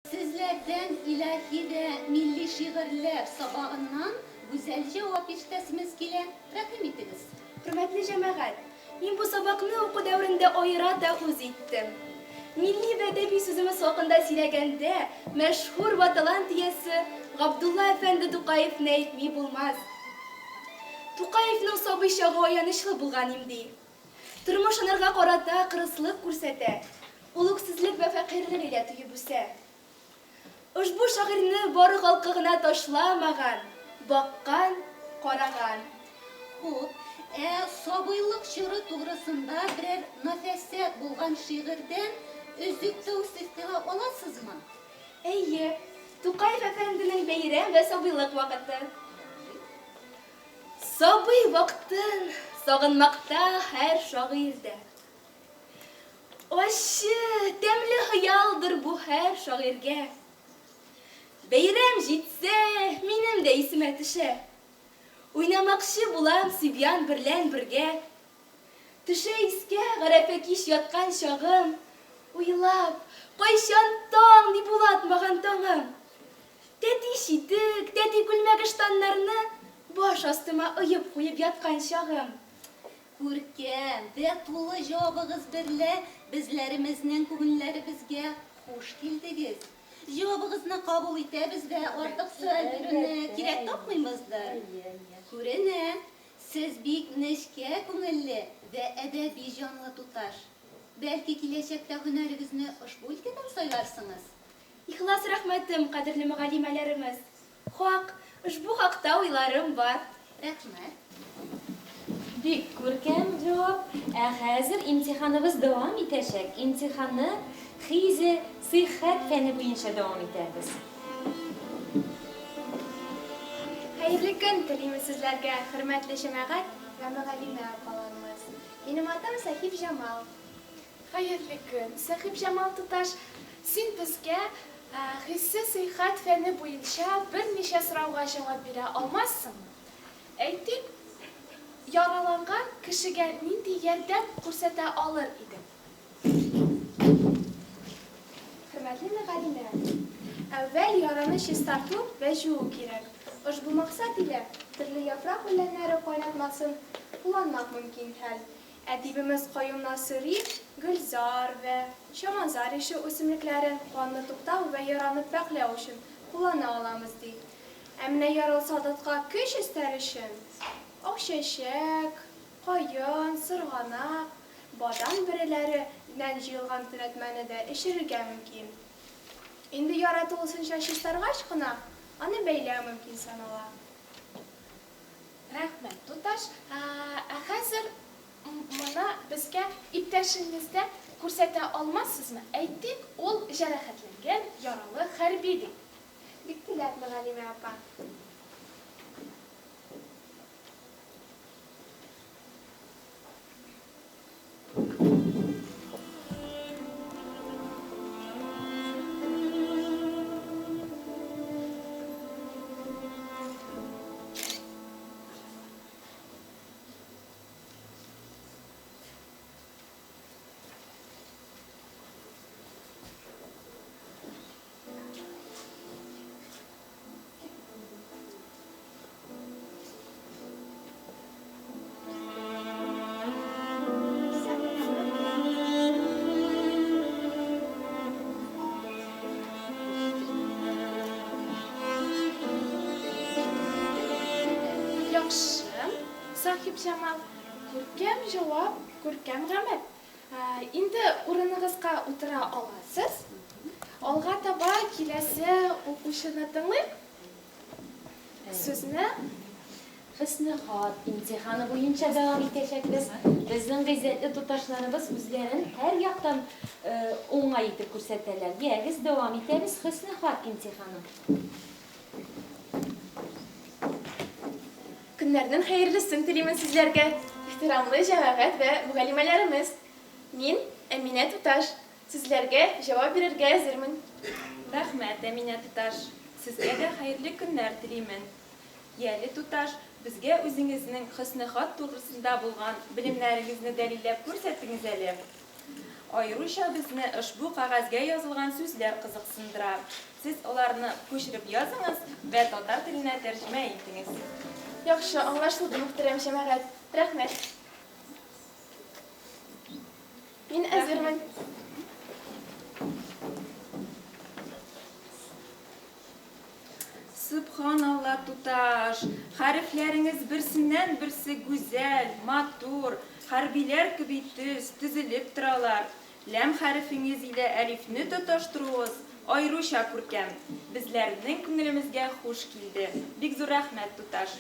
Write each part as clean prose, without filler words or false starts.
Сезләрдән илаһи вә милли шигырьләр сабагыннан гүзәл җавап ишетәсемез килә, рәхим итегез. Хөрмәтле җәмәгать, мин бу сабакны уку дәверендә аерата үз иттем. Милли вә әдәби сүземез хакында сөйләгәндә, мәшһүр вә талант иясе Габдулла әфәнде Тукаевны әйтми булмас. Тукаевның сабый чагы аянычлы булган имди. Тормыш анарга карата кырыслык күрсәтә, ул үксезлек вә фәкыйрьлек илә туеп үсә. Ошбу шагыйрьне бары халкы гына ташламаган, баккан, караган. Хуп, ә сабыйлык чоры тугрысында берәр нафәсәт булган шигырьдән өзек тәүсыйф кыла аласызмы? Әйе, Тукаев әфәнденең Бәйрәм вә сабыйлык вакыты. Сабый вактын сагынмакта һәр шагыйрь дә. Ачы, тәмле хыялдыр бу һәр шагыйрьгә. Бәйрәм җитсә, минем дә исемә төшә. Уйнамакчы булам Сибьян берлән бергә. Төшә искә Гарәфә кич яткан чагым, Уйлап, кайчан таң дип улатмаган таңым. Тәти читек, тәти күлмәк-ыштаннарны баш астыма оеп куеп яткан чагым. Күркәм вә тулы җавабыгыз берлә безләремезнең күңелләребезгә хуш килдегез. Җавабыгызны кабул итәбез вә артык сөаль бирүне кирәк тапмыйбыздыр. Күренә, сез бик нечкә күңелле вә әдәби җанлы туташ. Бәлки киләчәктә һөнәрегезне ошбу өлкәдән сайларсыңыз? Ихлас рәхмәтем, кадерле мөгаллимәләремез! Хак, ошбу хакта уйларым бар. Рәхмәт. Бик күркәм җавап. Ә хәзер имтиханыбыз дәвам итәчәк. Имтиханны хизе сыйхәт фәне буенча дәвам итәрбез. Хәерле көн телимен сезләргә, хөрмәтле җәмәгать вә мөгаллимә апаларымыз. Минем атым Сәхипҗамал. Хәерле көн, Сәхипҗамал туташ! Син безгә хиссе сыйхәт фәне буенча берничә сорауга җавап бирә алмассыңмы? Әйтик, яраланган кешегә нинди ярдәм күрсәтә алыр идең? Хөрмәтле мөгаллимә! Әүвәл яраны чистарту вә җуу кирәк. Ошбу максат илә төрле яфрак үләннәре кайнатмасын кулланмак мөмкин хәл. Әдибемез Каюм Насыйри гөлзар вә чаманзар ише үсемлекләрен канны туктау вә яраны пакьләү өчен куллана аламыз, ди. Ә менә яралы солдатка көч өстәр өчен акчәчәк, каен, сырганак, бадан бөреләре ннән җыелган төнәтмәне дә эчерергә мөмкин. Инде яра тулысынча чистаргач кына аны бәйләү мөмкин санала. Рәхмәт, туташ. Ә хәзер моны безгә иптәшеңездә күрсәтә алмассызмы? Әйтик, ул җәрәхәтләнгән, яралы хәрби, ди. Бик теләп, мөгаллимә апа. Яхшы, Сахипҗамал, күркәм җавап, күркәм гамәл. Инде урыныгызга утыра аласыз. Алга таба киләсе укучыны тыңлыйк. Сүзне Хөснехат имтиханы буенча дәвам итәчәкбез. Безнең гыйззәтле туташларыбыз үзләрен һәр яктан уңай итеп күрсәтәләр. Ягез, дәвам итәбез Хөснехат имтиханы. Көннәрнең хәерлесен телимен сезләргә, ихтирамлы җәмәгать вә мөгаллимәләремез! Мин, Әминә туташ, сезләргә җавап бирергә әзермен. Рәхмәт, Әминә туташ! Сезгә дә хәерле көннәр телимен. Яле, туташ, безгә үзеңезнең хөснехат тугрысында булган белемнәрегезне дәлилләп күрсәтегез әле. Аеруча безне ошбу кәгазьгә язылган сүзләр кызыксындыра. Сез аларны күчереп языңыз вә татар теленә тәрҗемә итеңез. Яхшы, аңлашылды, мөхтәрәм җәмәгать. Рәхмәт. Мин әзермен. Сөбханалла, туташ! Хәрефләреңез берсеннән-берсе гүзәл, матур, хәрбиләр кеби төз, төзелеп торалар. Ләм хәрефеңез илә әлифне тоташтыруыгыз аеруча күркәм. Безләрнең күңелемезгә хуш килде. Бик зур рәхмәт, туташ!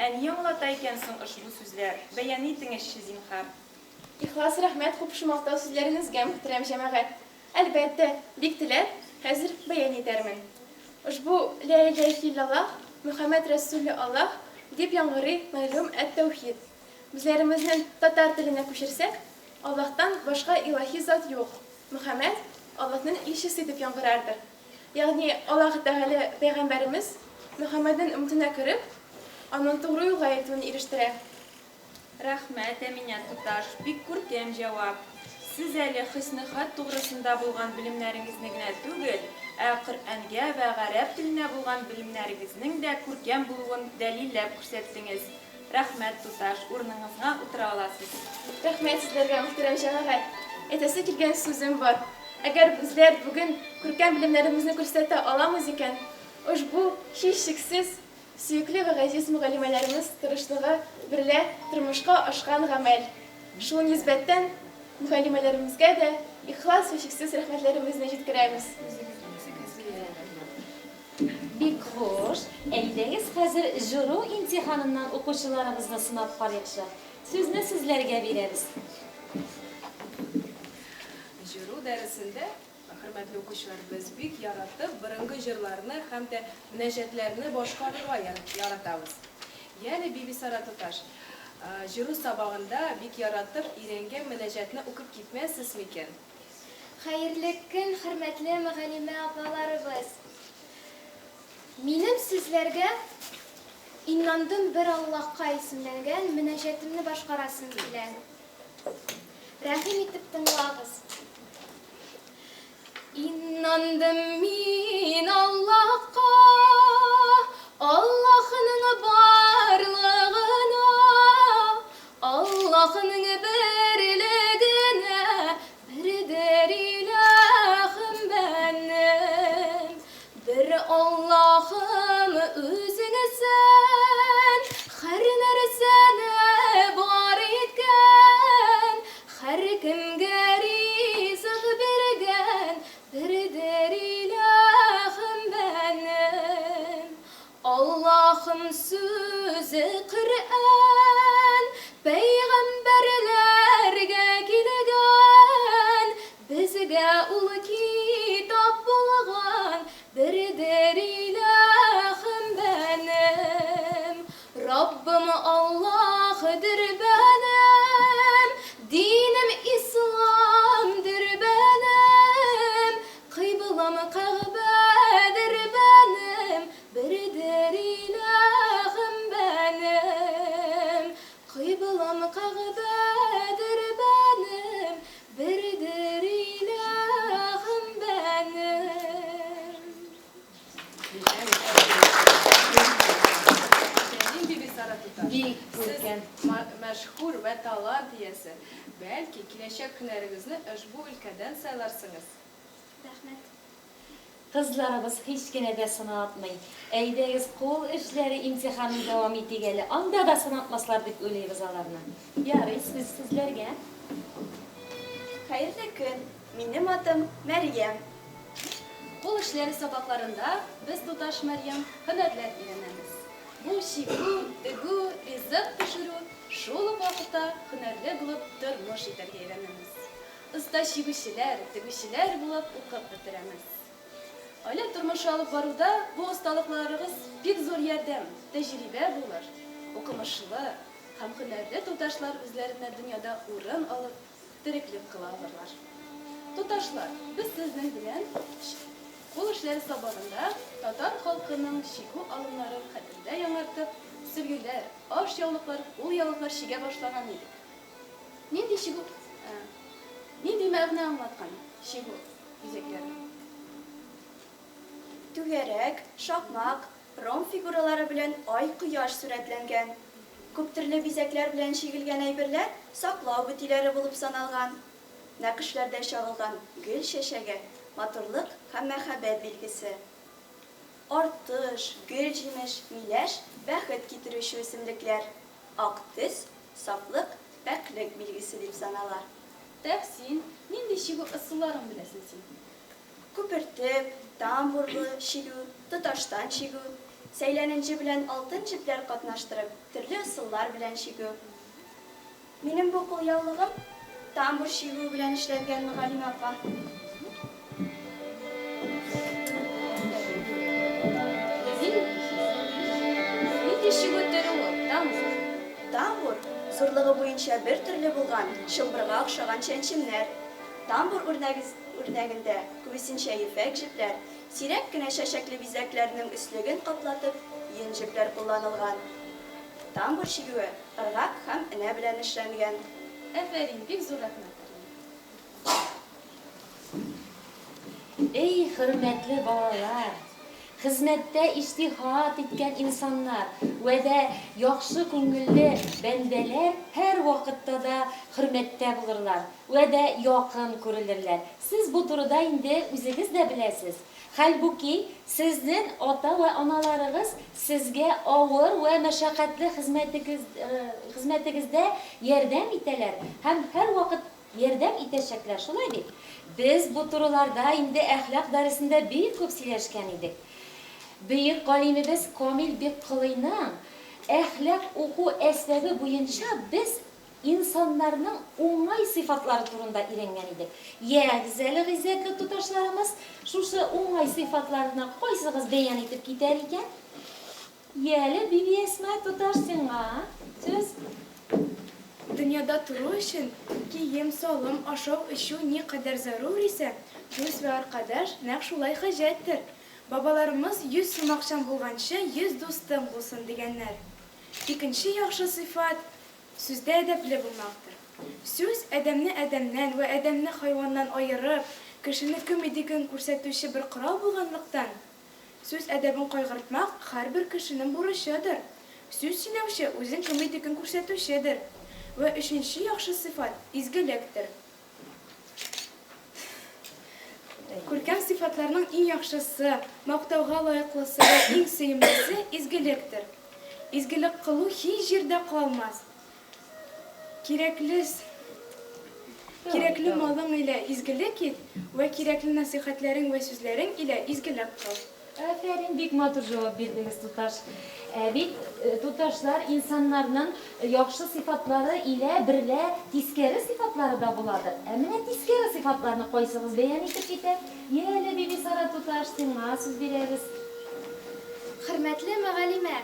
Ә ни аңлата икән соң ошбу сүзләр? Бәян итеңезче, зинһар. Ихлас рәхмәт хуп мактау сүзләрегезгә, мөхтәрәм җәмәгать. Әлбәттә, бик теләп, хәзер бәян итәрмен. Ошбу Лә иләһә иллаллаһ, Мөхәммәд Рәсүле Аллаһ дип яңгырый мәгълүм әт-тәүхид. Үзләремезнең татар теленә күчерсәк, Аллаһтан башка илаһи зат юк, Мөхәммәд Аллаһның илчесе дип яңгырардыр. Ягъни Аллаһ Тәгалә пәйгамбәремез Мөхәммәднең өммәтенә кереп, аның тугры юлга илтүен ирештерә. Рәхмәт, Әминә туташ, бик күркәм җавап. Сез әле хөснехат тугрысында булган белемнәрегезне генә түгел, ә Коръәнгә вә гарәп теленә булган белемнәрегезнең дә күркәм булуын дәлилләп күрсәттеңез. Рәхмәт, туташ, урыныңызга утыра аласыз. Рәхмәт сезләргә, мөхтәрәм җәмәгать. Әйтәсе килгән сүзем бар. Әгәр безләр бүген күркәм белемнәребезне күрсәтә аламыз икән, ошбу, һичшиксез, сөекле вә газиз мөгаллимәләребез тырышлыгы берлә тормышка ашкан гамәл. Шул нисбәттән мөгаллимәләремезгә дә ихлас вә чиксез рәхмәтләремезне җиткерәмез. Бик хуш. Әйдәгез, хәзер җыру имтиханыннан укучыларыбызны сынап карыйкчы. Сүзне сезләргә бирәбез. Җыру дәресендә, хөрмәтле укучылар, без бик яратып борынгы җырларны һәм дә мөнәҗәтләрне башкарырга яратабыз. Яле, Бибисара туташ, җыру сабагында бик яратып өйрәнгән мөнәҗәтне укып китмәссез микән? Хәерле көн, хөрмәтле мөгаллимә апаларыбыз! Минем сезләргә Инандым бер Аллаһка исемләнгән мөнәҗәтемне башкарасым килә. Рәхим итеп тыңлагыз. Инандым мин Аллаһка, Аллаһның барлыгына, Аллаһның берлегенә, бердер илаһым бәнем. Бер Аллаһым үзең сән, һәр нәрсәне бар иткән, һәркемгә ризык биргән, бердер илаһым бәнем. Аллаһым сүзе Коръән, пәйгамбәрләргә килгән, безгә ул китап булган, бердер илаһым бәнем. Раббым Аллаһдыр бәнем, динем исламдыр бәнем, кыйблам Кәгъбәдер бәнем, бердер илаһым бәнем. Кыйблам Кәгъбәдер бәнем, бердер илаһым бәнем. Афәрин, Бибисара туташ! Бик Сез күркәм. мәшһүр вә талант иясе. Бәлки, киләчәк һөнәрегезне ошбу өлкәдән сайларсыңыз? Рәхмәт. Кызларыбыз һич кенә дә сынатмый. Әйдәгез, кул эшләре имтиханын дәвам итик әле. Анда да сынатмаслар дип уйлыйбыз аларны. Ярый, сүз сезләргә. Хәерле көн! Минем атым Мәрьям. Кул эшләре сабакларында без, туташ Мәрьям, һөнәрләр өйрәнәбез. Бу чигү, тегү, ризык пешерү, шул ук вакытта һөнәрле булып тормыш итәргә өйрәнәбез. Оста чигүчеләр, тегүчеләр булып укып бетерәмез. Гаилә тормышы алып баруда бу осталыкларыгыз бик зур ярдәм, тәҗрибә булыр. Укымышлы һәм һөнәрле туташлар үзләренә дөньяда урын алып, тереклек кыла алырлар. Туташлар, без сезнең белән кул эшләре сабагында татар халкының чигү алымнарын хәтердә яңартып, сөлгеләр, ашъяулыклар, кулъяулыклар чигә башлаган идек. Нинди чигү? Нинди мәгънә аңлаткан чигү бизәкләре? Түгәрәк, шакмак, ромб фигуралары белән ай, кояш сурәтләнгән. Күптөрле бизәкләр белән чигелгән әйберләр саклау бөтиләре булып саналган. Нәкышләрдә чагылган гөл чәчәге, матурлык һәм мәхәббәт билгесе. Артыш, гөлҗимеш, миләш, бәхет китерүче үсемлекләр. Ак төс, сафлык, пакьлек билгесе дип санала. Тәхсин, нинди чигү ысулларын беләсең син? Күпертеп, тамбурлы чигү, тоташтан чигү, сәйлән энҗе белән алтын җепләр катнаштырып, төрле ысуллар белән чигү. Минем бу кулъяулыгым тамбур чигүе белән эшләнгән, мөгаллимә апа. Нинди чигү төре ул, тамбур? Тамбур, зурлыгы буенча бер төрле булган, чылбырга охшаган чәнчемнәр. Тамбур үрнәгендә күбесенчә ефәк җепләр, сирәк кенә чәчәкле бизәкләрнең өслеген каплатып, йон җепләр кулланылган. Тамбур чигүе ыргак һәм энә белән эшләнгән. Афәрин, бик зур рәхмәт. Эй, хөрмәтле балалар! Хезмәттә иҗтиһад иткән инсаннар вә дә яхшы күңелле бәндәләр һәрвакытта да хөрмәттә булырлар вә дә якын күрелерләр. Сез бу турыда инде үзегез дә беләсез. Хәлбуки, сезнен ата вә аналарыгыз сезгә авыр вә мәшәкатьле хезмәтегез хезмәтегездә ярдәм итәләр һәм һәрвакыт Ярдәм итәчәкләр, шулай бит? Без бу турыларда инде әхлак дәресендә бик күп сөйләшкән идек. Бөек галимебез Камил Бикколыйның әхлак уку әсбабы буенча без инсаннарның уңай сыйфатлары турында өйрәнгән идек. Ягез әле, гыйззәтле туташларымыз, шушы уңай сыйфатларны кайсыгыз бәян итеп китәр икән? Яле, Бибиәсма туташ, сиңа сүз. Дөньяда тору өчен кием-салым, ашау-эчү никадәр зарур исә, дус вә аркадаш нәкъ шулай хаҗәттер. Бабаларымыз 100 сум акчаң булганчы, 100 дустың булсын, дигәннәр. Икенче яхшы сыйфат, сүздә әдәпле булмактыр. Сүз, адәмне адәмнән вә адәмне хайваннан аерып, кешене кем идеген күрсәтүче бер корал булганлыктан, Сүз әдәбен кайгыртмак һәрбер кешенең бурычыдыр. Сүз сөйләүче үзен кем идекен күрсәтүчедер. Вә өченче яхшы сыйфат, изгелектер. Күркәм сыйфатларның иң яхшысы, мактауга лаеклысы вә иң сөемлесе изгелектер. Изгелек кылу һич җирдә калмас. Кирәкле Кирәкле малың илә изгелек ит вә кирәкле нәсыйхәтләрең вә сүзләрең илә изгелек кыл. Афәрин, бик матур җавап бирдегез, туташ. Ә бит, туташлар, инсаннарның яхшы сыйфатлары илә берлә тискәре сыйфатлары да буладыр. Ә менә тискәре сыйфатларны кайсыгыз бәян итеп китәр? Яле, Бибисара туташ, сиңа сүз бирәбез. Хөрмәтле мөгаллимә!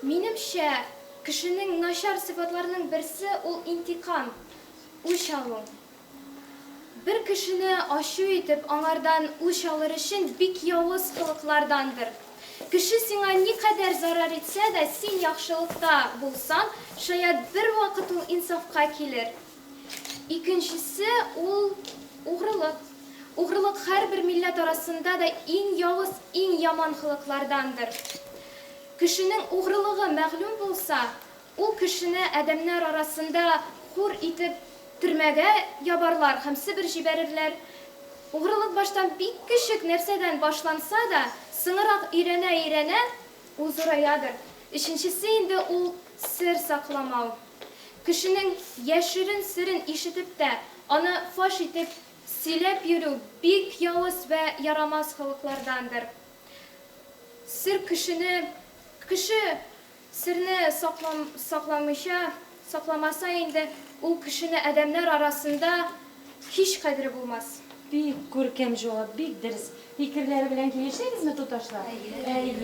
Минемчә, кешенең начар сыйфатларының берсе ул интикам, үч алу. Бер кешене ачу итеп, аңардан үч алыр өчен бик явыз холыклардандыр. Кеше сиңа никадәр зарар итсә дә, син яхшылыкта булсаң, шаять бервакыт ул инсафка килер. Икенчесе ул угрылык. Угрылык һәрбер милләт арасында да иң явыз, иң яман холыклардандыр. Кешенең угрылыгы мәгълүм булса, ул кешене адәмнәр арасында хур итеп төрмәгә ябарлар һәм Себер җибәрерләр. Угрылык баштан бик кечек нәрсәдән башланса да, соңырак өйрәнә-өйрәнә, ул зураядыр. Өченчесе инде ул сер сакламау. Кешенең яшерен серен ишетеп тә, аны фаш итеп сөйләп йөрү бик явыз вә ярамас холыклардандыр. Сер кешене, кеше серне саклам, сакламыйча, сакламаса инде, ул кешене адәмнәр арасында һич кадере булмас. Бик күркәм җавап, бик дөрес. Фикерләре белән килешәгезме, туташлар? Әйе.